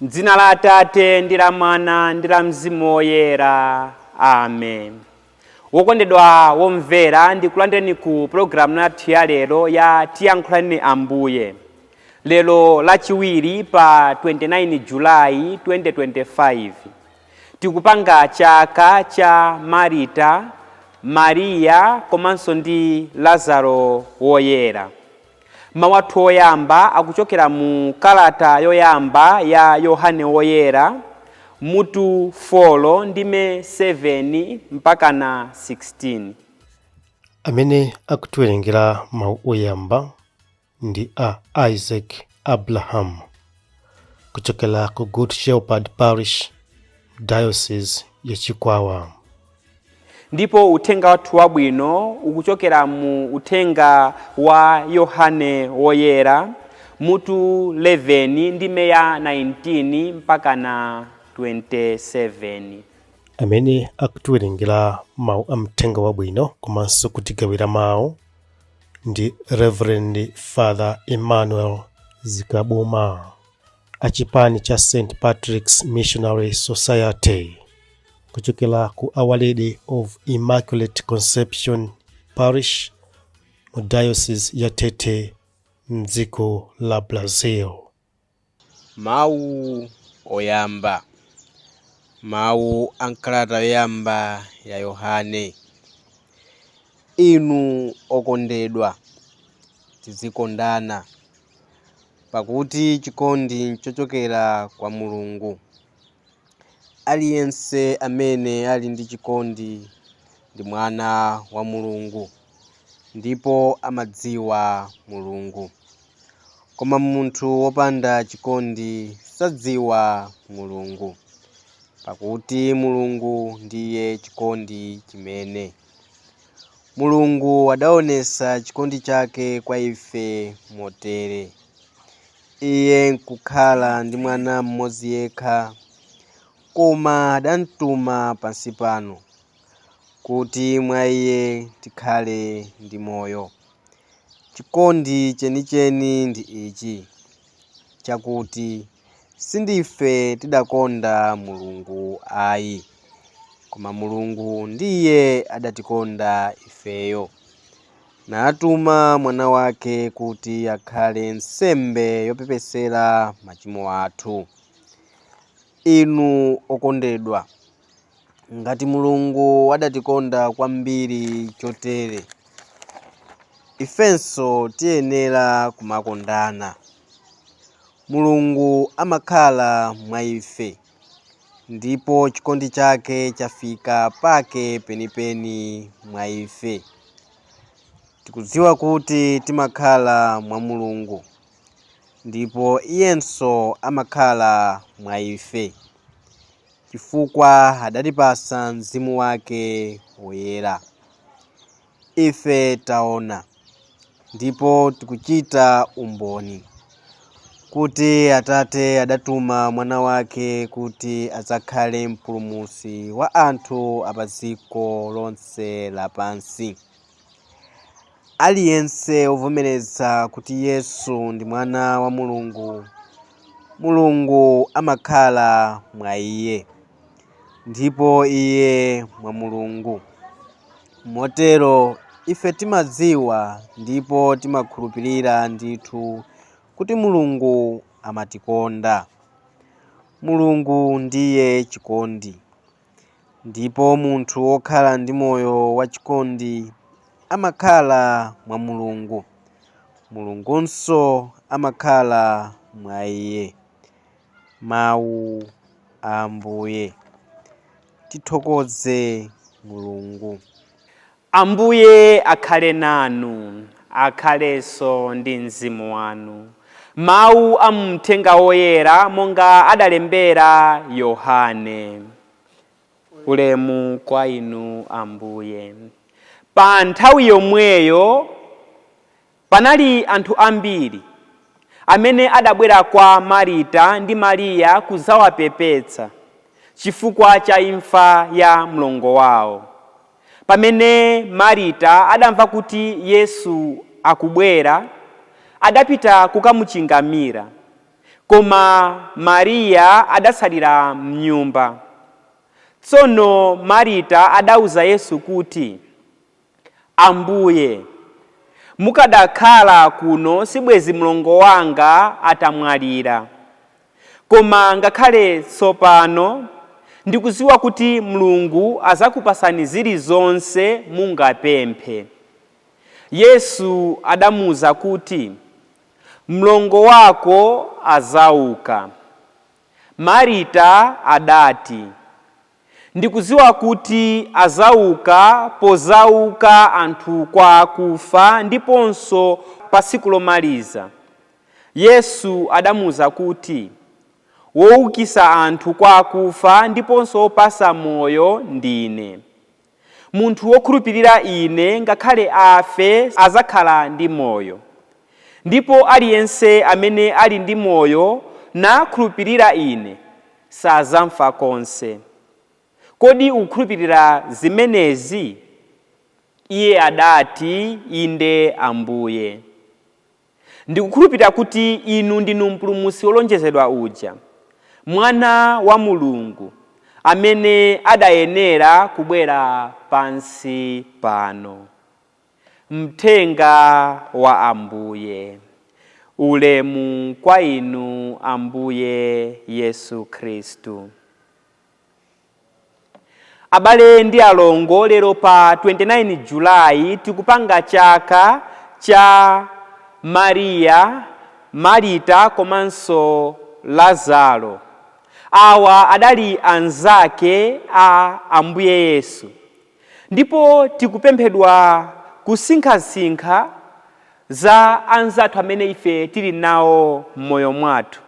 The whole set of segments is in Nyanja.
M'dzina la Atate ndi la Mwana ndi la Mzimu Woyera, amen. Wokondedwa womvera, ndikulandireni ku pulogalamu yathu ya lero ya Tiyankhulane Ambuye. Lero Lachiwiri pa 29 Julayi 2025, tikupanga chaka cha Marita, Mariya komanso ndi Lazaro Woyera. Mawu athu oyamba akuchokera mu kalata yoyamba ya Yohane Woyera, mutu 4 ndime 7 mpakana 16. Amene akutiwerengera mawu oyamba ndi a Isaac Abraham kuchokera ku Good Shepherd Parish, Diocese ya Chikwawa. Ndipo uthenga wathu wabwino ukuchokera mu uthenga wa Yohane Woyera, mutu 11 ndime ya 19 mpakana 27. Amene akutiwerengera mawu a mthenga wabwino komanso kutigawira mawu ndi Reverend Father Emmanuel Zikabuma achipani cha St Patrick's Missionary Society kuchokera ku Our Lady of Immaculate Conception Parish mu Diocese ya Tete mdziko la Brazil. Mawu oyamba. Mawu a m'kalata yoyamba ya Yohane. Inu okondedwa, tizikondana, pakuti chikondi nchochokera kwa Mulungu. Aliyense amene ali ndi chikondi ndi mwana wa Mulungu, ndipo amadziwa Mulungu. Koma munthu wopanda chikondi sadziwa Mulungu, pakuti Mulungu ndiye chikondi chimene. Mulungu adaonetsa chikondi chake kwa ife motere: Iye nkukhala ndi mwana mmodzi yekha, koma adamtuma pansi pano, kuti mwa iye tikhale ndi moyo. Chikondi chenicheni ndi ichi, chakuti sindife tidakonda Mulungu ayi, koma Mulungu ndiye adatikonda ifeyo, natuma mwana wake kuti akhale nsembe yopepesera machimo athu. Inu okondedwa, ngati Mulungu adatikonda kwambiri chotere, ifenso tiyenera kumakondana. Mulungu amakhala mwa ife, ndipo chikondi chake chafika pake penipeni mwa ife. Tikudziwa kuti timakhala mwa Mulungu, ndipo Iyenso amakhala mwa ife, chifukwa adatipatsa Mzimu wake Woyera. Ife taona ndipo tikuchita umboni kuti Atate adatuma Mwana wake kuti adzakhale Mpulumutsi wa anthu a pa dziko lonse lapansi. Aliyense wovomereza kuti Yesu ndi Mwana wa Mulungu, Mulungu amakhala mwa iye, ndipo iye mwa Mulungu. Motero ife timadziwa ndipo timakhulupirira ndithu kuti Mulungu amatikonda. Mulungu ndiye chikondi, ndipo munthu wokhala ndi moyo wachikondi amakhala mwa Mulungu, Mulungunso amakhala mwa iye. Mawu a Ambuye. Tithokoze Mulungu. Ambuye akhale nanu, akhalenso ndi mzimu wanu. Mawu a mthenga woyera monga adalembera Yohane. Ulemu kwa inu, Ambuye. Pa nthawi yomweyo panali anthu ambiri amene adabwera kwa Marita ndi Mariya kudzawapepetsa chifukwa cha imfa ya mlongo wawo. Pamene Marita adamva kuti Yesu akubwera, adapita kukamuchingamira. Koma Mariya adatsalira mnyumba. Tsono Marita adauza Yesu kuti, Ambuye, mukadakhala kuno sibwezi mlongo wanga atamwalira. Koma ngakhale tsopano ndikudziwa kuti Mulungu azakupasani zilizonse mungapemphe. Yesu adamuwuza kuti, mlongo wako azauka. Marita adati, ndikudziwa kuti azauka pozauka anthu kwa akufa ndiponso pa tsiku lomaliza. Yesu adamuwuza kuti, woukitsa anthu kwa akufa ndiponso wopasa moyo ndine. Munthu wokhulupirira ine ngakhale afe azakhala ndi moyo. Ndipo aliyense amene ali ndi moyo nakhulupirira ine sazamfa konse. Kodi ukukhulupirira zimenezi? Iye adati, inde Ambuye. Ndikukhulupirira kuti inu ndinu mpulumutsi wolonjezedwa uja, mwana wa Mulungu, amene adayenera kubwera pansi pano. Mthenga wa Ambuye. Ulemu kwa inu Ambuye Yesu Khristu. Abale ndi alongo, lero pa 29 Julayi tikupanga chaka cha Mariya, Marita komanso Lazaro. Awa adali anzake a Ambuye Yesu. Ndipo tikupemphedwa kusinkhasinkha za anzathu amene ife tili nawo m'moyo mwathu.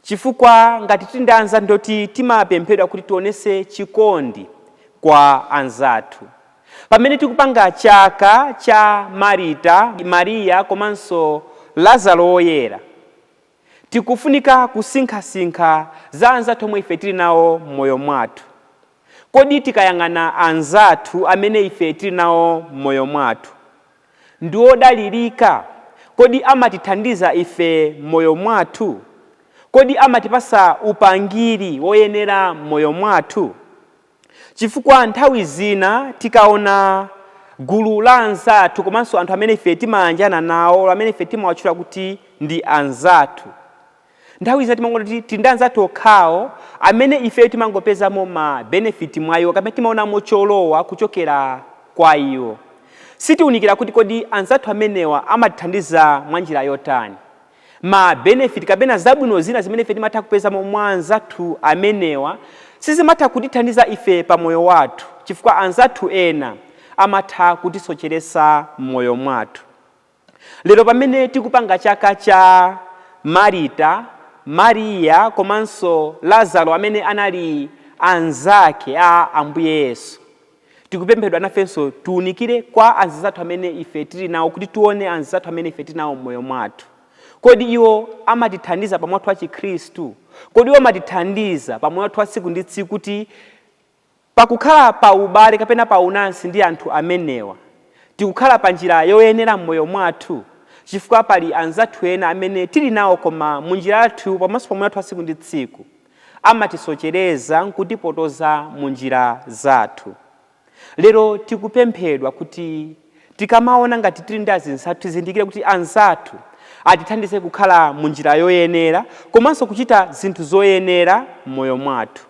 Chifukwa ngati tili ndi anzathu ndoti timapemphedwa kuti tionese chikondi kwa anzathu. Pamene tikupanga chaka cha Marita, Mariya komanso Lazaro woyera, tikufunika kusinkhasinkha za anzathu omwe ife tili nawo m'moyo mwathu. Kodi tikayang'ana anzathu amene ife tili nawo m'moyo mwathu, ndi odalirika? Kodi amatithandiza ife m'moyo mwathu? Kodi amatipasa upangiri woyenera m'moyo mwathu? Chifukwa nthawi zina tikaona gulu la anzathu komanso anthu amene ife timayanjana nawo, amene ife timawatchula kuti ndi anzathu, nthawi zina timangoti tili ndi anzathu okhawo amene ife timangopezamo ma benefit mwa iwo, kapena timaonamo cholowa kuchokera kwa iwo. Sitiwunikira kuti kodi anzathu amenewa amatithandiza mwa njira yotani. Ma benefit kapena zabwino zina zimene ife timatha kupezamo mwa anzathu amenewa sizimatha kutithandiza ife pa moyo wathu, chifukwa anzathu ena amatha kutisocheresa m'moyo mwathu. Lero pamene tikupanga chaka cha Marita, Mariya komanso Lazaro amene anali anzake a Ambuye Yesu, tikupemphedwa nafenso tiwunikire kwa anzathu amene ife tili nawo kuti tione anzathu amene ife tili nawo m'moyo mwathu. Kodi iwo amatithandiza pa moyo wathu wa Chikhristu? Kodi iwo amatithandiza pa moyo wathu wa tsiku ndi tsiku kuti pakukhala pa ubale kapena pa unansi ndi anthu amenewa tikukhala pa njira yoyenera m'moyo mwathu? Chifukwa pali anzathu ena amene tili nawo koma munjira yathu pamaso pa moyo wathu wa tsiku ndi tsiku amatisochereza nkutipotoza munjira zathu. Lero tikupemphedwa kuti tikamaona ngati tili ndi anzathu tizindikire kuti anzathu atithandize kukhala munjira yoyenera komanso kuchita zinthu zoyenera m'moyo mwathu.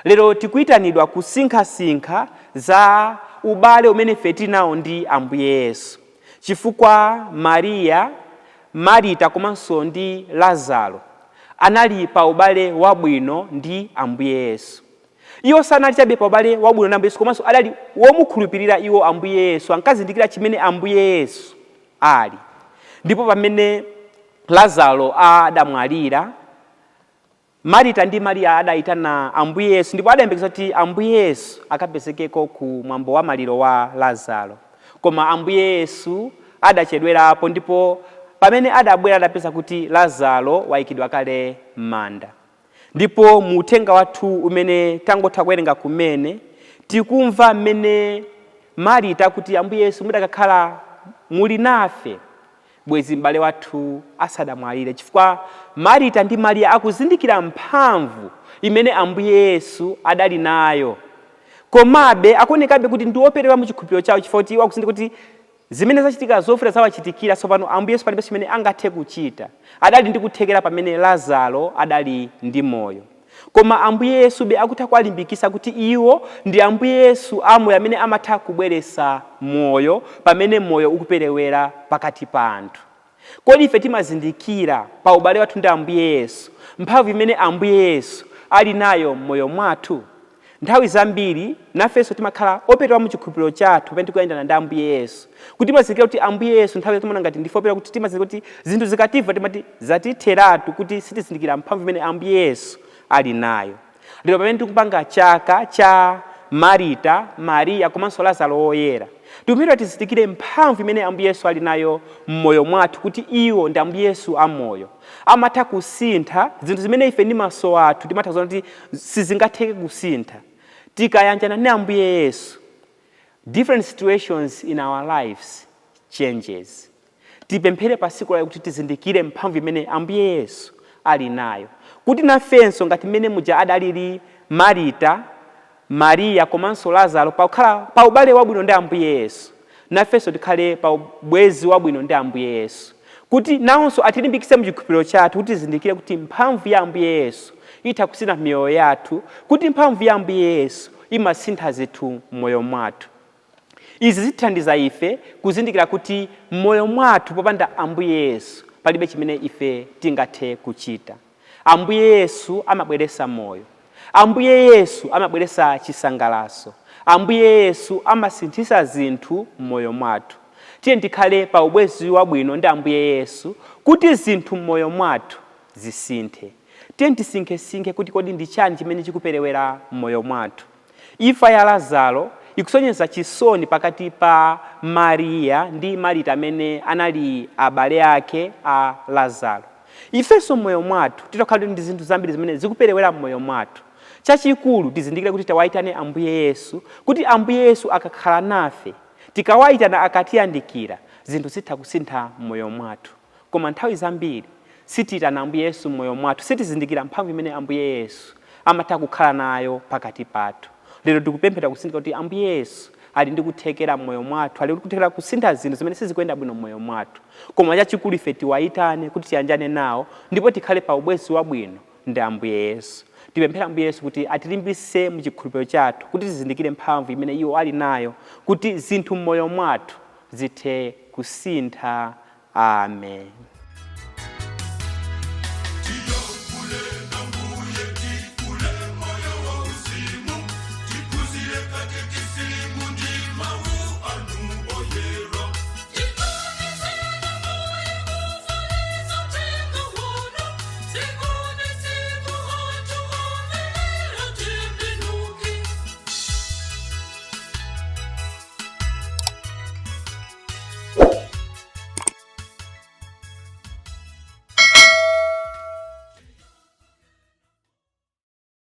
Lero tikuyitanidwa kusinkhasinkha za ubale umene ife tili nawo ndi Ambuye Yesu, chifukwa Mariya, Marita komanso ndi Lazaro anali pa ubale wabwino ndi Ambuye Yesu. Iwo sanali chabe pa ubale wabwino ndi Ambuye Yesu, komanso adali womukhulupirira iwo Ambuye Yesu, ankazindikira chimene Ambuye Yesu ali. Ndipo pamene Lazaro adamwalira, Marita ndi Mariya adayitana Ambuye Yesu ndipo adayembekeza kuti Ambuye Yesu akapezekeko ku mwambo wa maliro wa Lazaro. Koma Ambuye Yesu adachedwerapo ndipo pamene adabwera adapeza kuti Lazaro wayikidwa kale m'manda. Ndipo mu uthenga wathu umene tangotha kuwerenga kumene, tikumva mmene Marita akuti, Ambuye Yesu mudakakhala muli nafe, Bwezi m'bale wathu asadamwalire, chifukwa Marita ndi Mariya akuzindikira mphamvu imene Ambuye Yesu adali nayo. Komabe akuonekabe kuti ndi operewera mu chikhulupiriro chawo, chifukwa kuti iwo akuzindikira kuti zimene zachitika zovuta zawachitikira tsopano, Ambuye Yesu palibe chimene angathe kuchita. Adali ndi kuthekera pamene Lazaro adali ndi moyo. Koma Ambuye Yesube akutha kuwalimbikitsa kuti iwo ndi Ambuye Yesu amoyo amene amatha kubweretsa moyo pamene moyo ukuperewera pakati pa anthu. Kodi ife timazindikira pa ubale wathu ndi Ambuye Yesu mphamvu imene Ambuye Yesu ali nayo m'moyo mwathu? Nthawi zambiri nafenso timakhala operewera mu chikhulupiriro chathu pamene tikuyendana ndi Ambuye Yesu. Kuti timazindikira kuti Ambuye Yesu nthawi timaona ngati ndife operewera, kuti timazindikira kuti zinthu zikativuta timati zatitheratu, kuti sitizindikira mphamvu imene Ambuye Yesu ali nayo. Lero pamene tikupanga chaka cha Marita, Mariya komanso Lazaro woyera, tikupemphedwa tizindikire mphamvu imene Ambuye Yesu ali nayo m'moyo mwathu, kuti iwo ndi Ambuye Yesu amoyo. Amatha kusintha zinthu zimene ife ndi maso athu timatha kuziona kuti sizingatheke kusintha. Tikayanjana ndi Ambuye Yesu, different situations in our lives changes. Tipemphere pa tsiku lalero kuti tizindikire mphamvu imene Ambuye Yesu ali nayo, kuti nafenso ngati mmene muja adalili Marita, Mariya komanso Lazaro pakukhala pa ubale wabwino ndi Ambuye Yesu, nafenso tikhale pa ubwenzi wabwino ndi Ambuye Yesu, kuti nawonso atilimbikitse mu chikhulupiriro chathu, kuti tizindikire kuti mphamvu ya Ambuye Yesu itha kusintha miyoyo yathu, kuti mphamvu ya Ambuye Yesu imasintha zinthu m'moyo mwathu. Izi zithandiza ife kuzindikira kuti m'moyo mwathu popanda Ambuye Yesu palibe chimene ife tingathe kuchita. Ambuye Yesu amabweretsa moyo. Ambuye Yesu amabweretsa chisangalatso. Ambuye Yesu amasinthitsa zinthu m'moyo mwathu. Tiye tikhale pa ubwenzi wabwino ndi Ambuye Yesu kuti zinthu m'moyo mwathu zisinthe. Tiye tisinkhesinkhe kuti kodi ndi chani chimene chikuperewera m'moyo mwathu. Imfa ya Lazaro ikusonyeza chisoni pakati pa Mariya ndi Marita amene anali abale ake a Lazaro. Ifenso m'moyo mwathu titakhala ndi zinthu zambiri zimene zikuperewera m'moyo mwathu. Chachikulu tizindikire kuti tawayitane Ambuye Yesu, kuti Ambuye Yesu akakhala nafe, tikawayitana akatiyandikira, zinthu zitha kusintha m'moyo mwathu. Koma nthawi zambiri sitiyitana Ambuye Yesu m'moyo mwathu, sitizindikira mphamvu imene Ambuye Yesu amatha kukhala nayo pakati pathu. Lero tikupemphera kusindika kuti Ambuye Yesu ali ndi kuthekera m'moyo mwathu, ali ndi kuthekera kusintha zinthu zimene sizikuyenda bwino m'moyo mwathu. Koma chachikulu ife tiwayitane kuti tiyanjane nawo ndipo tikhale pa ubwenzi wabwino ndi Ambuye Yesu. Tipemphera Ambuye Yesu kuti atilimbitse mu chikhulupiriro chathu, kuti tizindikire mphamvu imene iwo ali nayo, kuti zinthu m'moyo mwathu zithe kusintha. Amen.